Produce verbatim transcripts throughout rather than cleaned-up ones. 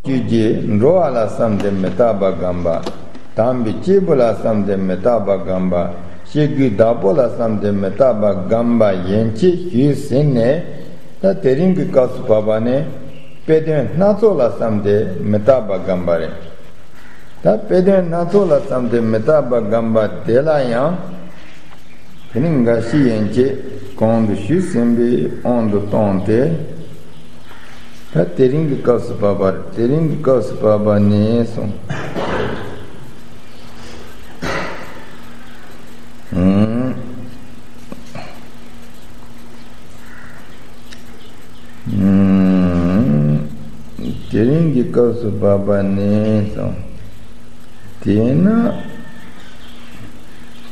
ཆོས་ཀྱི་འགྲོ་བ་ལ་བསམས་ཏེ་མི་རྟག་པ་བསྒོམ་པ། དམ་པའི་སྐྱེས་བུ་ལ་བསམས་ཏེ་མི་རྟག་པ་བསྒོམ་པ། སྐྱེ་དགུའི་བདག་པོ་ལ་བསམས་ཏེ་མི་རྟག་པ་བསྒོམ་པ་ཡན་ཆད་ཞུས་ཟིན་ནས། ད་དེ་རིང་གི་སྐབས་སུ་བབ་པ་ནི་དཔེ་དོན་སྣ་ཚོགས་ལ་བསམས་ཏེ་མི་རྟག་པ་བསྒོམ་པ་རེད། ད་དཔེ་དོན་སྣ་ཚོགས་ལ་བསམས་ཏེ་མི་རྟག་པ་བསྒོམ་པ་དེ་ལ་ཡང་། དེ་ནི་འགའ་ཞིག་ཡན་ཆད་གོང་དུ་ཞུས་ཟིན་པའི་དབང་དུ་བཏང་སྟེ། ད་དེ་རིང་གི་སྐབས་སུ་བབ་པར། དེ་རིང་གི་སྐབས་སུ་བབ་པ་ནས་གསུངས། ཨུམ། ཨུམ། དེ་རིང་གི་སྐབས་སུ་བབ་པ་ནས་གསུངས། དེས་ན་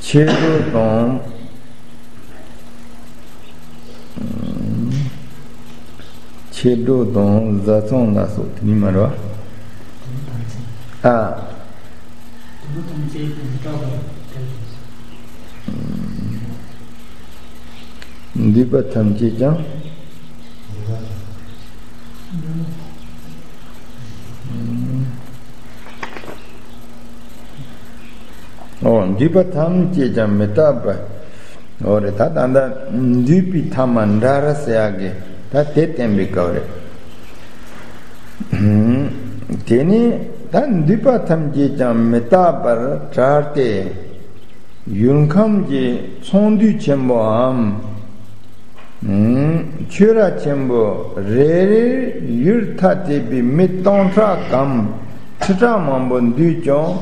ཆེ་དྲགས་དང་། ཆེ་དྲགས་དང་བཟའ་ཚང་ལ་སོགས་དེ་ནི་མ་རེད་བ། ཨ། འདུས་པ་ཐམས་ཅད་ཀྱང་། འོ། འདུས་པ་ཐམས་ཅད་ཀྱང་མི་རྟག་པ། འོ་རེད། ད་ད་ལྟ་འདུས་པའི་ཐ་མ་འདྲ་ར་ཟེར་ཡག་གི་ད་དེ་བསྟན་པའི་སྐབས་རེད། དེ་ནས་ད་འདུས་པ་ཐམས་ཅད་ཀྱང་མི་རྟག་པར་བྲལ་ཏེ། ཡུལ་ཁམས་ཀྱི་ཚོང་འདུས་ཆེན་པོའམ། ཆོས་ར་ཆེན་པོ་རེ་རེར་ཡུལ་ཐ་དད་པའི་མི་སྟོང་ཕྲག་གམ་ཁྲི་ཕྲག་མང་པོ་འདུས་ཀྱང་།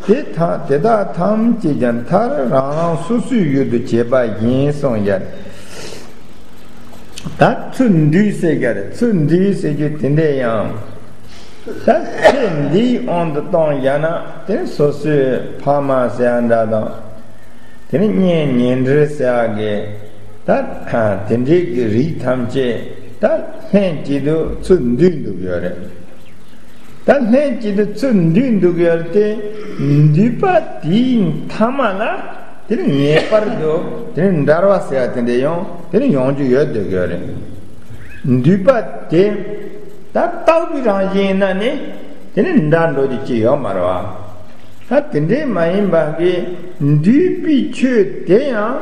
དེ་ཐ་དེ་དག་ཐམས་ཅད་ཀྱང་མཐར་རང་རང་སོ་སོའི་ཡུལ་དུ་བྱེད་པ་ཡིན་གསུངས་ཡ། ད་ཚུར་འདུས་ཟེར་གྱི་རེད། ཚུར་འདུས་ཟེར་རྒྱུ་དེ་འདྲ་ཡང་། ད་ཚེ་འདིའི་དབང་དུ་བཏང་ཡ་ན། དེ་ནི་སོ་སོའི་ཕ་མ་ཟེར་ཡ་འདྲ་དང་། དེ་ནི་གཉེན་ཉེ་འབྲེལ་ཟེར་ཡ་གི། ད་དེ་འདྲའི་གི་རིགས་ཐམས་ཅད་ད་ལྷན་ཅིག་ཏུ་ཚུར་འདུས་འདུག་ཡོད་རེད། ད་ལྷན་ཅིག་ཏུ་ཚུར་འདུས་འདུག་ཡོད་རེད་དེ། འདུས་པ་དེའི་ཐ་མ་ལ་དེ་ནི་ངེས་པར་དུ་དེ་ནི་འདྲ་བ་ཟེར་བ་དེ་འདྲ་ཡང་དེ་ནི་ཡོང་རྒྱུ་ཡོད་འདུག་ཡོད་རེད། འདུས་པ་དེ་ད་རྟག་པའི་རང་བཞིན་ཡིན་ན་ནི་དེ་ནི་འདྲ་འགྲོ་རྒྱུ་ཅི་ཡོད་མ་རེད་བ། ད་དེ་འདྲའི་མ་ཡིན་པ་གི་འདུས་པའི་ཆོས་དེ་ཡང་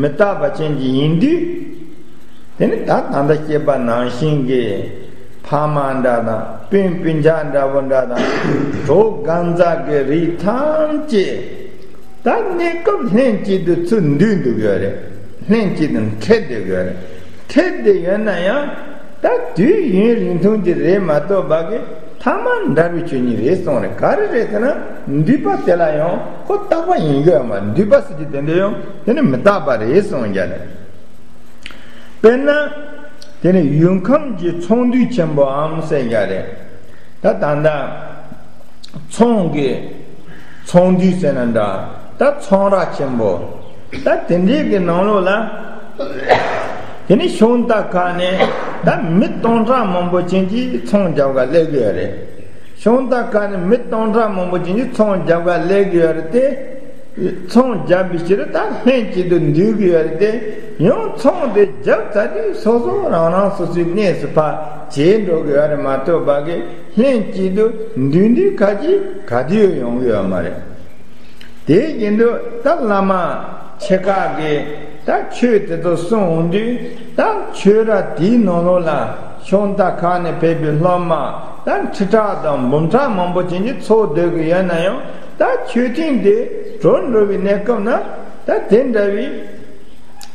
མི་རྟག་པ་ཅན་གྱི་ཡིན་དུས། དེ་ནི་ད་ད་ལྟ་བཤད་པ་ནང་བཞིན་གྱི་ཕ་མ་འདྲ་དང་སྤུན་སྤུན་ཆ་འདྲ་བོ་འདྲ་དང་གྲོགས་གང་ཟག་གི་རིགས་ཐམས་ཅད་ད་གནས་སྐབས་ལྷན་ཅིག་ཏུ་ཚུར་འདུས་འདུག་ཡོད་རེད། ལྷན་ཅིག་ཏུ་འཕྲད་འདུག་ཡོད་རེད། འཕྲད་དེ་ཡོད་ན་ཡང་ད་དུས་ཡུན་རིང་ཐུང་ཅིག་རེད་མ་གཏོགས་པ་གི་ཐ་མ་འདྲ་བའི་ཆོས་ཉིད་རེད་གསུངས་རེད། ག་རེ་རེད་ཟེར་ན་འདུས་པ་དེ་ལ་ཡང་ཁོ་རྟག་པ་ཡིན་དགོས་ཡོད་མ་རེད། འདུས་པ་ཟེར་རྒྱུ་དེ་འདྲ་ཡང་དེ་ནི་མི་རྟག་པ་རེད་གསུངས་ཀྱང་རེད། དཔེར་ན། དེ་ནི་ཡུལ་ཁམས་ཀྱི་ཚོང་འདུས་ཆེན་པོའམ་ཟེར་ཡ་རེད། ད་ད་ལྟ་ཚོང་གི་ཚོང་འདུས་ཟེར་ན་འདྲ། ད་ཚོང་ར་ཆེན་པོ། ད་དེ་འདྲའི་གི་ནང་ལོགས་ལ། དེ་ནི་ཤོང་རྟ་ཁ་ནས་ད་མི་སྟོང་ཕྲག་མང་པོ་ཅན་གྱིས་ཚོང་རྒྱབ་ག་སླེབས་ཀྱི་ཡོད་རེད། ཤོང་རྟ་ཁ་ནས་མི་སྟོང་ཕྲག་མང་པོ་ཅན་གྱིས་ཚོང་རྒྱབ་ག་སླེབས་ཀྱི་ཡོད་རེད་དེ། ཚོང་རྒྱབ་པའི་ཕྱིར་ད་ལྷན་ཅིག་ཏུ་འདུས་ཀྱི་ཡོད་རེད་དེ། ཡང་ཚོང་དེ་རྒྱབ་ཚར་དུས་སོ་སོ་རང་རང་སོ་སོའི་གནས་སུ་ཕར་བྱེལ་འགྲོ་གི་ཡོད་རེད་མ་གཏོགས་པ་གི་ལྷན་ཅིག་ཏུ་འདུས་འདུས་ཁ་ཅིག་ག་དུས་ཡོང་གི་ཡོད་མ་རེད། དེ་བཞིན་དུ་ད་བླ་མ་ཆེ་ཁག་གིས་ད་ཆོས་དེ་ཚོ་གསུངས་འོང་དུས། ད་ཆོས་ར་དེའི་ནང་ལོགས་ལ་ཤོང་རྟ་ཁ་ནས་ཕེབས་པའི་སློབ་མ་ད་ཁྲི་ཕྲག་དང་འབུམ་ཕྲག་མང་པོ་ཅན་གྱིས་ཚོགས་སྡོད་ཀྱི་ཡོད་ན་ཡང་། ད་ཆོས་ཐུན་དེ་གྲོལ་འགྲོ་བའི་གནས་སྐབས་ན་ད་དེ་འདྲ་བའི་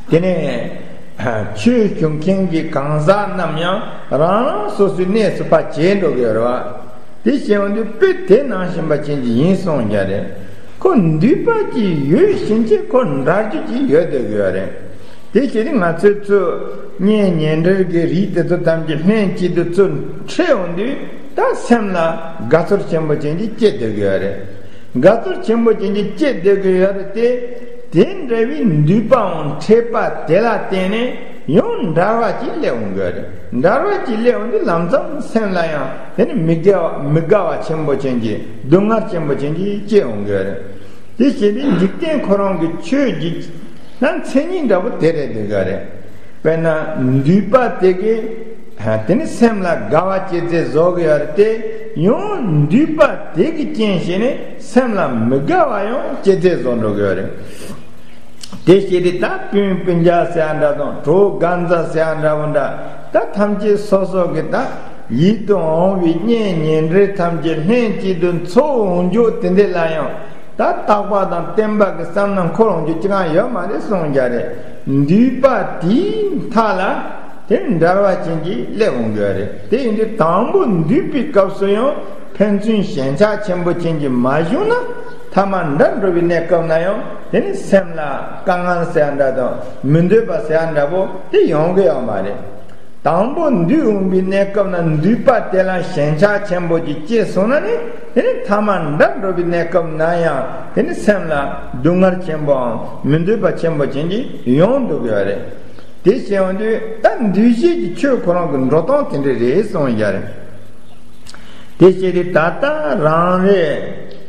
དེ་ནས་ཆོས་ཞུ་མཁན་གྱི་གང་ཟག་རྣམས་ཡང་རང་རང་སོ་སོའི་གནས་སུ་ཕར་བྱེལ་འགྲོ་གི་ཡོད་རེད་བ། དེ་བྱས་འོང་དུས་དཔེ་དེ་ནང་བཞིན་པ་ཅན་གྱི་ཡིན་གསུངས་ཀྱང་རེད། ཁོ་འདུས་པ་ཅིག་ཡོད་བཞིན་གྱི་ཁོ་འདྲ་རྒྱུ་ཅིག་ཡོད་སྡོད་ཀྱི་ཡོད་རེད། དེ་བྱས་ཏེ་ང་ཚོས་ཚུར་གཉེན་ཉེ་འབྲེལ་གྱི་རིགས་དེ་ཚོ་ཐམས་ཅད་ལྷན་ཅིག་ཏུ་ཚུར་འཕྲད་འོང་དུས། ད་སེམས་ལ་དགའ་ཚོར་ཆེན་པོ་ཅན་གྱི་སྐྱེ་སྡོད་ཀྱི་ཡོད་རེད། དགའ་ཚོར་ཆེན་པོ་ཅན་གྱི་སྐྱེ་སྡོད་ཀྱི་ཡོད་རེད་དེ། དེ་འདྲ་བའི་འདུས་པའམ་འཕྲད་པ་དེ་ལ་བརྟེན་ནས་ཡང་འདྲ་བ་ཅིག་སླེབས་འོང་གི་ཡོད་རེད། འདྲ་བ་ཅིག་སླེབས་འོང་དུས་ལམ་སང་སེམས་ལ་ཡང་དེ་ནི་མི་དགའ་བ་མི་དགའ་བ་ཆེན་པོ་ཅན་གྱི་སྡུག་བསྔལ་ཆེན་པོ་ཅན་གྱི་སྐྱེ་འོང་གི་ཡོད་རེད། དེ་བཞིན་དུ་འཇིག་རྟེན་ཁོ་རང་གི་ཆོས་ཀྱི་ན་མཚན་ཉིད་འདྲ་པོ་དེ་རེད་འདུག་ག་རེད། དཔེར་ན་འདུས་པ་དེ་གིས་དེ་ནི་སེམས་ལ་དགའ་བ་སྐྱེད་ཚལ་བཟོ་གི་ཡོད་རེད་དེ། ཡང་འདུས་པ་དེ་གི་རྐྱེན་བྱས་ནས་སེམས་ལ་མི་དགའ་བ་ཡང་ཇེ་ཆེར་བཟོ་འགྲོ་གི་ཡོད་རེད། དེ་བྱས་ཏེ་ད་སྤུན་སྤུན་ཀྱག་ཟེར་ཡ་འདྲ་དང་གྲོགས་རྒན་ཟ་ཟེར་ཡ་འདྲ་བོ་འདྲ། ད་ཐམས་ཅད་སོ་སོ་གི་ད་ཡིད་དུ་འོང་བའི་གཉེན་ཉེ་འབྲེལ་ཐམས་ཅད་ལྷན་ཅིག་ཏུ་འཚོ་འོང་རྒྱུ་དེ་འདྲ་ལ་ཡང་ད་རྟག་པ་དང་བརྟན་པ་གི་བསམ་ན་འཁོར་འོང་རྒྱུ་ཅི་གང་ཡོད་མ་རེད་གསུངས་ཀྱི་རེད། འདུས་པ་དེའི་མཐའ་ལ་དེ་འབྲེལ་བ་ཅན་གྱིས་སླེབས་འོང་གི་རེད། དེ་ཡིན་དུས་དང་པོ་འདུས་པའི་སྐབས་སུ་ཡང་ཕན་ཚུན་ཞེན་ཆགས་ཆེན་པོ་ཅན་གྱིས་མ་ཞུགས་ན། ཐ་མ་འདྲ་འགྲོ་བའི་གནས་སྐབས་ན་ཡང་དེ་ནི་སེམས་ལ་དཀའ་ངལ་ཟེར་ཡ་འདྲ་དང་མི་འདོད་པ་ཟེར་ཡ་འདྲ་པོ་དེ་ཡོང་གི་ཡོད་མ་རེད། དང་པོ་འདུས་འོང་བའི་གནས་སྐབས་ན་འདུས་པ་དེ་ལ་ཞེན་ཆགས་ཆེན་པོ་ཅིག་སྐྱེས་སོང་ན་ནི། དེ་ནི་ཐ་མ་འདྲ་འགྲོ་བའི་གནས་སྐབས་ན་ཡང་དེ་ནི་སེམས་ལ་སྡུག་བསྔལ་ཆེན་པོའམ་མི་འདོད་པ་ཆེན་པོ་ཅན་གྱིས་ཡོང་འདུག་གི་ཡོད་རེད། དེ་བྱས་ཡོང་དུས་ད་འདུས་བྱས་ཀྱི་ཆོས་ཁོ་རང་གི་འགྲོ་སྟངས་དེ་འདྲ་རེད་གསུངས་ཡ་རེད། དེ་བྱས་ཏེ་ད་ལྟ་རང་རེ་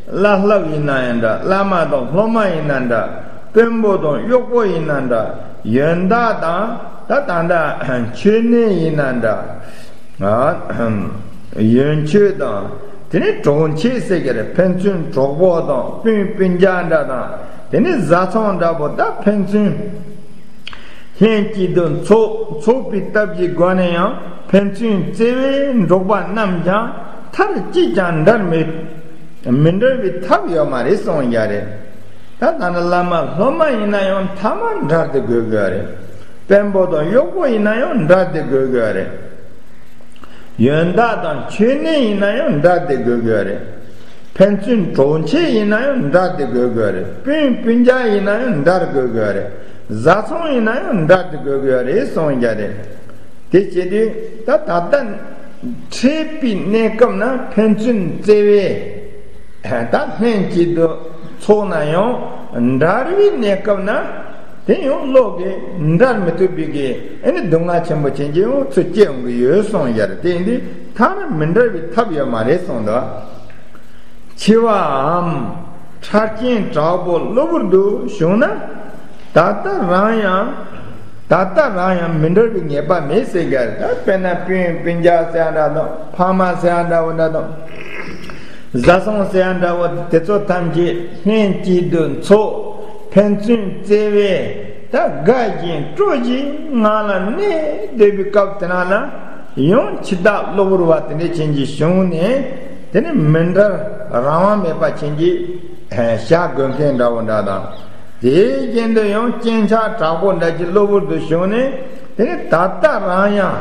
བླ་སློབ་ཡིན་ན་ཡང་འདྲ། བླ་མ་དང་སློབ་མ་ཡིན་ན་འདྲ། དཔོན་པོ་དང་གཡོག་པོ་ཡིན་ན་འདྲ། ཡོན་བདག་དང་ད་ད་ལྟ་མཆོད་གནས་ཡིན་ན་འདྲ། ཡོན་མཆོད་དང་དེ་ནས་གྲོགས་མཆེད་ཟེར་གྱི་རེད། ཕན་ཚུན་གྲོགས་པོ་དང་སྤུན་སྤུན་ཀྱག་འདྲ་དང་དེ་ནས་བཟའ་ཚང་འདྲ་པོ་ད་ཕན་ཚུན། ལྷན་ཅིག་ཏུ་འཚོ། འཚོ་བའི་སྟབས་ཀྱི་སྒོ་ནས་ཡང་ཕན་ཚུན་བརྩེ་བས་འགྲོགས་པ་རྣམས་ཀྱང་མཐར་གཅིག་ཀྱང་འབྲལ་མི་མི་འབྲལ་བའི་ཐབས་ཡོད་མ་རེད་གསུངས་ཡ་རེད། ད་ད་ནི་བླ་མ་སློབ་མ་ཡིན་ན་ཡང་ཐ་མ་འབྲལ་ཏེ་དགོས་དགོས་རེད། དཔོན་པོ་དང་གཡོག་པོ་ཡིན་ན་ཡང་འབྲལ་ཏེ་དགོས་དགོས་རེད། ཡོན་བདག་དང་མཆོད་གནས་ཡིན་ན་ཡང་འབྲལ་ཏེ་དགོས་དགོས་རེད། ཕན་ཚུན་གྲོགས་མཆེད་ཡིན་ན་ཡང་འབྲལ་ཏེ་དགོས་དགོས་རེད། སྤུན་སྤུན་ཀྱག་ཡིན་ན་ཡང་འབྲལ་དགོས་དགོས་རེད། བཟའ་ཚང་ཡིན་ན་ཡང་འབྲལ་ཏེ་དགོས་དགོས་རེད་གསུངས་ཀྱི་རེད། དེ་བྱེད་དུས་ད་ད་ལྟ་འཕྲད་པའི་གནས་སྐབས་ན་ཕན་ཚུན་བརྩེ་བས་ད་ལྷན་ཅིག་ཏུ་འཚོགས་ན་ཡང་འབྲལ་བའི་གནས་སྐབས་ན། དེ་ཡང་བློ་གིས་འབྲལ་མི་ཐུབ་པའི་གི་ཨེ་ནི་སྡུག་བསྔལ་ཆེན་པོ་ཅན་གྱི་ཡང་ཚུར་སྐྱེ་འོང་གི་ཡོད་གསུངས་ཡ་རེད། དེ་ཡིན་དུས་ཐ་ན་མི་འབྲལ་བའི་ཐབས་ཡོད་མ་རེད་གསུངས་འདུག་འཆི་བའམ་འཕྲལ་རྐྱེན་དྲག་པོ་གློ་བུར་དུ་བྱུང་ན། ད་ལྟ་རང་ཡང་ད་ལྟ་རང་ཡང་མི་འབྲལ་བའི་ངེས་པ་མེད་ཟེར་གྱི་རེད། ད་དཔེར་ན་སྤུན་སྤུན་ཀྱག་ཟེར་ཡ་འདྲ་དང་ཕ་མ་ཟེར་ཡ་འདྲ་བོ་འདྲ་དང་། བཟའ་ཚང་ཟེར་ཡ་འདྲ་བོ་དེ་ཚོ་ཐམས་ཅད་ལྷན་ཅིག་ཏུ་འཚོགས། ཕན་ཚུན་བརྩེ་བས་ད་དགའ་ཞིང་སྤྲོ་ཞིང་ངང་ལ་གནས་སྡོད་པའི་སྐབས་དེ་ན་ལ་ཡང་འཆི་བདག་གློ་བུར་བ་དེ་འདྲ་ཅན་གྱིས་བྱུང་ནས་དེ་ནི་མི་འབྲལ་རང་དབང་མེད་པ་ཅན་གྱིས་བཞག་དགོས་མཁན་འདྲ་བོ་འདྲ་དང་། དེའི་རྐྱེན་དུ་ཡང་རྐྱེན་ཆག་དྲག་པོ་འདྲ་ཅིག་གློ་བུར་དུ་བྱུང་ནས་དེ་ནི་ད་ལྟ་རང་ཡང་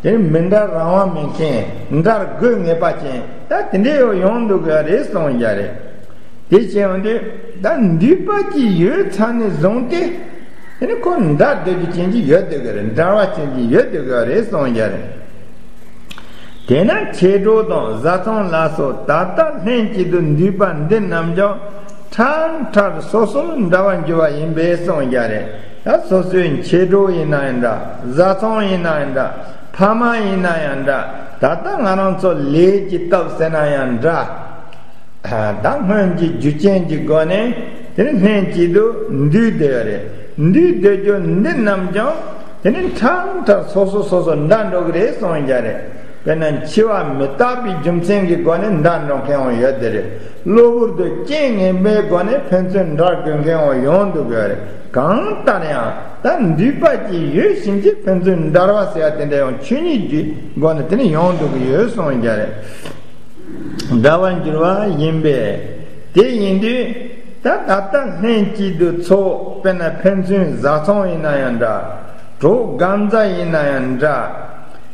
དེ་ནི་མི་འབྲལ་རང་དབང་མེད་མཁན་འབྲལ་དགོས་ངེས་པ་ཅན་ད་དེ་འདྲའི་ཡང་ཡོང་འདུག་གི་རེད་གསུངས་ཡ་རེད། དེ་བྱས་ཡོང་དུས་ད་འདུས་པ་ཅིག་ཡོད་ཚར་ནས་བཟུང་སྟེ་དེ་ནི་ཁོ་འབྲལ་འདོད་ཀྱི་རྐྱེན་གྱིས་ཡོད་འདུག་གི་རེད། འབྲལ་བ་ཅན་གྱིས་ཡོད་འདུག་གི་རེད་གསུངས་ཡ་རེད། དེས་ན་མཆེད་གྲོགས་དང་བཟའ་ཚང་ལ་སོགས་ད་ལྟ་ལྷན་ཅིག་ཏུ་འདུས་པ་འདི་རྣམས་ཀྱང་ཁྲ་ཁྲར་སོ་སོར་འབྲལ་བར་འགྱུར་བ་ཡིན་པས་གསུངས་ཡ་རེད། ད་སོ་སོའི་མཆེད་གྲོགས་ཡིན་ན་ཡང་འདྲ། བཟའ་ཚང་ཡིན་ན་ཡང་འདྲ། ཕ་མ་ཡིན་ན་ཡང་འདྲ། ད་ལྟ་ང་རང་ཚོ་ལས་ཀྱི་སྟབས་ཟེར་ན་ཡང་འདྲ། ད་སྔོན་གྱི་རྒྱུ་རྐྱེན་གྱི་སྒོ་ནས་དེ་ནི་ལྷན་ཅིག་ཏུ་འདུས་བསྡད་ཡོད་རེད། འདུས་སྡོད་རྒྱུ་འདི་རྣམས་ཀྱང་དེ་ནི་ཁྲ་ཁྲར་སོ་སོ་སོ་སོ་འདྲ་འགྲོ་གི་རེད་གསུངས་ཀྱི་རེད། དཔེར་ན་འཆི་བ་མི་རྟག་པའི་རྒྱུ་མཚན་གྱི་སྒོ་ནས་འདྲ་འགྲོ་མཁན་ཡང་ཡོད་དེ་རེད། གློ་བུར་དུ་རྐྱེན་ངན་པའི་སྒོ་ནས་ཕན་ཚུན་འབྲལ་དགོས་མཁན་ཡང་ཡོང་འདུག་གི་རེད། གང་ལྟར་ཡང་ད་འདུས་པ་ཅིག་ཡོད་བཞིན་གྱི་ཕན་ཚུན་འབྲལ་བ་ཟེར་བ་དེ་འདྲ་ཡང་ཆོས་ཉིད་ཀྱི་སྒོ་ནས་དེ་ནི་ཡོང་འདུག་གི་ཡོད་གསུངས་ཀྱི་རེད། འདྲ་བར་འགྱུར་བ་ཡིན་པས། དེ་ཡིན་དུས་ད་ད་ལྟ་ལྷན་ཅིག་ཏུ་འཚོགས། དཔེར་ན་ཕན་ཚུན་བཟའ་ཚང་ཡིན་ན་ཡང་འདྲ། གྲོགས་རྒན་ཟ་ཡིན་ན་ཡང་འདྲ།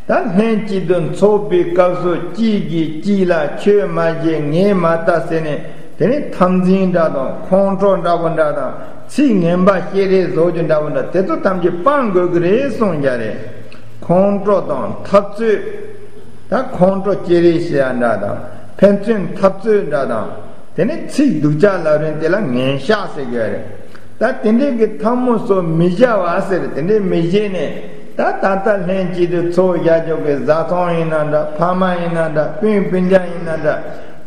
ད་ལྷན་ཅིག་ཏུ་འཚོགས་པའི་སྐབས་སུ་གཅིག་གིས་གཅིག་ལ་ཁྱོད་མ་བྱེད་ངས་མ་ལྟ་ཟེར་ནས་དེ་ནི་འཐབ་འཛིང་འདྲ་དང་ཁོང་ཁྲོ་འདྲ་བོ་འདྲ་དང་ཚིག་ངན་པ་སྐྱེ་རེས་བཟོ་རྒྱུ་འདྲ་བོ་འདྲ་དེ་ཚོ་ཐམས་ཅད་སྤང་དགོས་ཀྱི་རེད་གསུངས་ཀྱི་རེད། ཁོང་ཁྲོ་དང་འཐབ་རྩོད། ད་ཁོང་ཁྲོ་སྐྱེ་རེས་བྱེད་ཡ་འདྲ་དང་ཕན་ཚུན་འཐབ་རྩོད་འདྲ་དང་། དེ་ནས་ཚིག་སྡུག་ཅག་ལབ་རན་དེ་ལ་ངན་ཤག་ཟེར་གྱི་རེད། ད་དེ་འདྲའི་གི་ཐབས་མོ་སོགས་མི་བྱ་བ་ཟེར། དེ་འདྲའི་མི་བྱེད་ནས་ད་ད་ལྟ་ལྷན་ཅིག་ཏུ་འཚོགས་བཞག་རྒྱུ་གི་བཟའ་ཚང་ཡིན་ན་འདྲ། ཕ་མ་ཡིན་ན་འདྲ། སྤུན་སྤུན་ཀྱག་ཡིན་ན་འདྲ།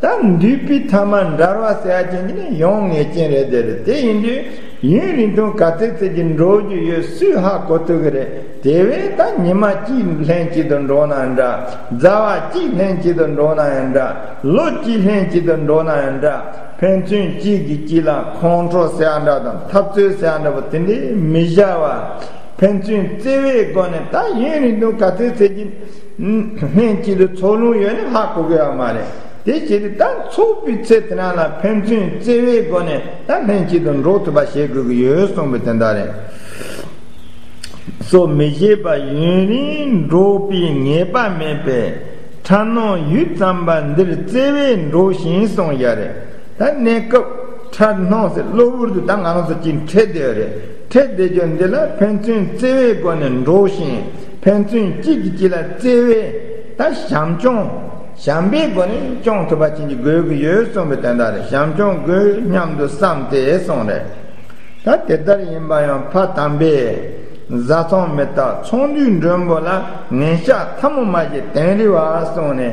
ད་འདུས་པའི་ཐ་མ་འབྲལ་བ་ཟེར་ཡ་ཅན་གྱི་ནི་ཡོང་ངེས་ཅན་རེད་དེ་རེད། དེ་ཡིན་དུས་ཡུན་རིང་ཐུང་ག་ཚོད་ཚོད་ཀྱི་འགྲོ་རྒྱུ་ཡོད་སུས་ཧ་གོ་ཐུབ་ཀྱི་རེད། དེ་བས་ད་ཉི་མ་གཅིག་ལྷན་གཅིག་ཏུ་འགྲོ་ན་འདྲ། ཟླ་བ་གཅིག་ལྷན་གཅིག་ཏུ་འགྲོ་ན་ཡང་འདྲ། ལོ་གཅིག་ལྷན་གཅིག་ཏུ་འགྲོ་ན་ཡང་འདྲ། ཕན་ཚུན་གཅིག་གིས་གཅིག་ལ་ཁོང་ཁྲོ་ཟེར་ཡ་འདྲ་དང་འཐབ་རྩོད་ཟེར་ཡ་འདྲ་པོ་དེ་འདྲའི་མི་བྱ་བ། ཕན་ཚུན་བརྩེ་བའི་སྒོ་ནས་ད་ཡུན་རིང་དུ་ག་ཚོད་ཚོད་ཀྱི་ལྷན་གཅིག་ཏུ་འཚོ་ལུང་ཡོད་ན་ཧ་གོ་གི་ཡོད་མ་རེད། དེ་བྱས་ཏེ་ད་འཚོགས་པའི་ཚེ་དེ་རང་ལ་ཕན་ཚུན་བརྩེ་བའི་སྒོ་ནས་ད་ལྷན་གཅིག་ཏུ་འགྲོགས་ཐུབ་པ་བྱེད་དགོས་ཀྱི་ཡོད་གསུངས་པའི་དོན་དག་རེད། སོ་མི་བཞེད་པ་ཡུན་རིང་འགྲོགས་པའི་ངེས་པ་མེད་པས། འཁྲབ་གནང་ཡུད་ཙམ་པ་འདིར་བརྩེ་བས་འགྲོགས་ཤིང་གསུངས་ཡ་རེད། ད་གནས་སྐབས་འཁྲབ་གནང་ཟེར་གློ་བུར་དུ་ད་ང་རང་ཚོ་གཅིག་འཕྲད་བསྡད་ཡོད་རེད། འཕྲད་བསྡད་རྒྱུ་འདི་ལ་ཕན་ཚུན་བརྩེ་བའི་སྒོ་ནས་འགྲོགས་ཤིང་། ཕན་ཚུན་གཅིག་གིས་གཅིག་ལ་བརྩེ་བས་ད་བྱམས་སྐྱོང་། བྱམས་པའི་སྒོ་ནས་སྐྱོང་ཐུབ་པ་བྱེད་ཀྱི་དགོས་ཀྱི་ཡོད་གསུངས་པའི་དོན་དག་རེད། བྱམས་སྐྱོང་དགོས་སྙམ་དུ་བསམ་སྟེ་གསུངས་རེད། ད་དེ་ལྟར་ཡིན་པ་ཡང་ཕ་དམ་པས་བཟའ་ཚང་མི་རྟག་ཚོང་འདུས་མགྲོན་པོ་ལ་ངན་ཤགས་ཐལ་མོ་མ་བྱེད་དིང་རི་བ་གསུངས་ནས།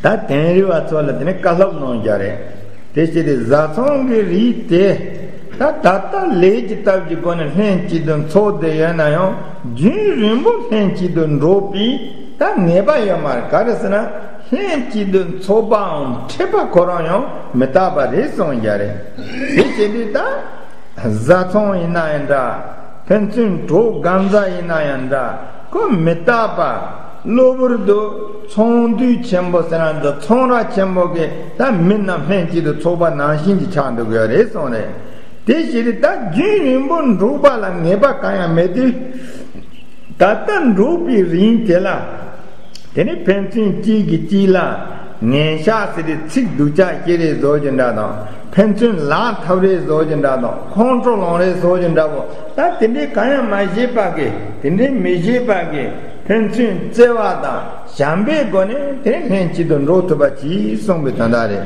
ད་དིང་རི་བ་ཚོ་ལ་དེ་ནས་བཀའ་སློབ་གནང་རྒྱུ་རེད། དེ་བྱས་ཏེ་བཟའ་ཚང་གི་རིགས་དེ་ད་ད་ལྟ་ལས་ཀྱི་སྟབས་ཀྱི་སྒོ་ནས་ལྷན་ཅིག་ཏུ་འཚོགས་བསྡད་ཡོད་ན་ཡང་རྒྱུན་རིང་པོ་ལྷན་ཅིག་ཏུ་འགྲོགས་པའི་ད་ངེས་པ་ཡོད་མ་རེད། ག་རེ་ཟེར་ན་ལྷན་ཅིག་ཏུ་འཚོགས་པའམ་འཕྲད་པ་ཁོ་རང་ཡང་མི་རྟག་པ་རེད་གསུངས་རྒྱུ་རེད། དེ་བྱས་ཏེ་ད། བཟའ་ཚང་ཡིན་ན་ཡང་འདྲ། ཕན་ཚུན་གྲོགས་རྒན་གཞོན་ཡིན་ན་ཡང་འདྲ། ཁོ་མི་རྟག་པ། གློ་བུར་དུ་ཚོང་འདུས་ཆེན་པོ་ཟེར་ན་འདི་ཚོང་ར་ཆེན་པོ་གི་ད་མི་རྣམས་ལྷན་ཅིག་ཏུ་ཚོགས་པ་ནང་བཞིན་གྱི་ཆགས་འདུག་ཡོད་རེད་གསུངས་རེད། དེ་བཞིན་ད་རྒྱུན་རིང་པོ་འགྲོགས་པ་ལ་ངེས་པ་གང་ཡང་མེད་དུས། ད་ལྟ་འགྲོགས་པའི་རིང་དེ་ལ། དེ་ནི་ཕན་ཚུན་གཅིག་གིས་གཅིག་ལ་ངན་ཤགས་ཟེར་ཏེ་ཚིག་སྡུག་ཅག་སྐྱེ་རེས་བཟོ་རྒྱུ་འདྲ་དང་། ཕན་ཚུན་ལག་འཐབ་རེས་བཟོ་རྒྱུ་འདྲ་དང་། ཁོང་ཁྲོ་ལངས་རེས་བཟོ་རྒྱུ་འདྲ་པོ། ད་དེ་འདྲའི་གང་ཡང་མ་བྱས་པ་གི། དེ་འདྲའི་མི་བྱེད་པ་གི། ཕན་ཚུན་བརྩེ་བ་དང་བྱམས་པའི་སྒོ་ནས་དེ་ལྷན་ཅིག་ཏུ་འགྲོགས་ཐུབ་པ་གྱིས་གསུངས་པའི་དོན་དག་རེད།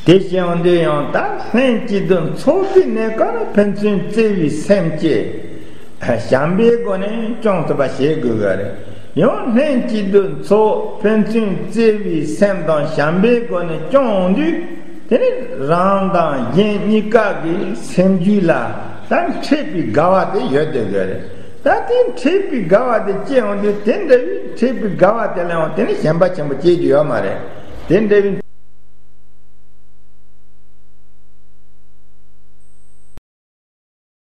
དེ་བྱས་ཡོང་དུས་ཡང་ད་ལྷན་ཅིག་ཏུ་འཚོགས་པའི་གནས་སྐབས་ལ་ཕན་ཚུན་བརྩེ་བའི་སེམས་བསྐྱེད། བྱམས་པའི་སྒོ་ནས་སྐྱོང་ཐུབ་པ་བྱེད་དགོས་པ་རེད། ཡང་ལྷན་ཅིག་ཏུ་འཚོགས་ཕན་ཚུན་བརྩེ་བའི་སེམས་དང་བྱམས་པའི་སྒོ་ནས་སྐྱོང་ཡོང་དུས། དེ་ནི་རང་དང་གཞན་གཉིས་ཀ་གི་སེམས་རྒྱུད་ལ་ད་འཕྲད་པའི་དགའ་བ་དེ་ཡོད་བསྡད་དགོས་རེད། ད་དེ་འཕྲད་པའི་དགའ་བ་དེ་སྐྱེ་ཡོང་དུས་དེ་འདྲ་བའི་འཕྲད་པའི་དགའ་བ་དེ་ལ་ཡང་དེ་ནི་ཞེན་པ་ཆེན་པོ་སྐྱེ་རྒྱུ་ཡོད་མ་རེད། དེ་འདྲ་བའི།